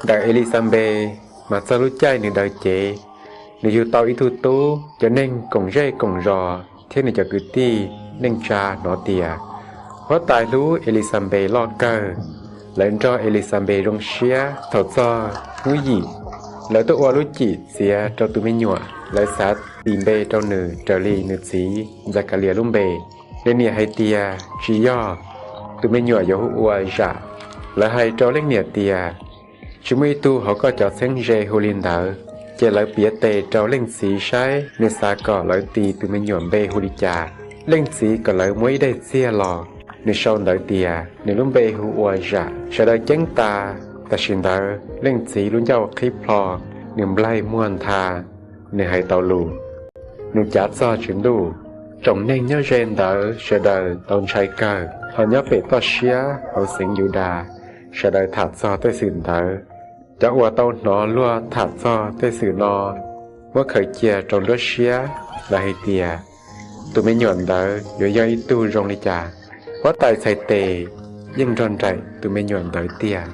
Ntawm Elixanpes mas txog lub caij nws daws cev, nws yug tau ib tug tub. Cov neeg koom zej koom zos thiab nws cov kwv tij neej tsa hnov tias huab tais hlub Elixanpes loj kawg. Lawv nrog Elixanpes zoo siab. Thaum txog hnub yim, lawv tuaj ua lub cim txiav rau tus me nyuam. Lawv xav tis npe rau nws raws li nws txiv Ntxakalias lub npe. Nws niam hais tias, Tsis yog, tus me nyuam yuav hu ua Zam. Lawv hais rau leej niam tias, Tsis muaj ib tug hauv koj cov txheeb ze hu li ntawd. Ces lawv piav tes rau leej txiv saib nws xav kom lawv tis tus me nyuam npe hu li cas. Leej txiv kom lawv muab ib daim txiag los, nws sau ntawv tias nws lub npe hu ua Zam. Sawv daws ceeb tas. Tam sim ntawd leej txiv lub ncauj qhib plho, nws nplaig muag ntha, nws hais tau lus, nws cav txog Tswv Ntuj. Tsoom neeg nyob ze ntawd sawv daws tau ntshai kawg, ho nyob pem toj siab hauv xeev Yudas sawv daws tham txog tej xwm ntawd. Cov uas tau hnov luag tham txog tej xwm no muab khaws cia rau nruab siab, lawv hais tias, Tus me nyuam ntawd yuav yog ib tug zoo li cas? Huab tais txhais tes yeej nrog nraim tus me nyuam ntawd tiag.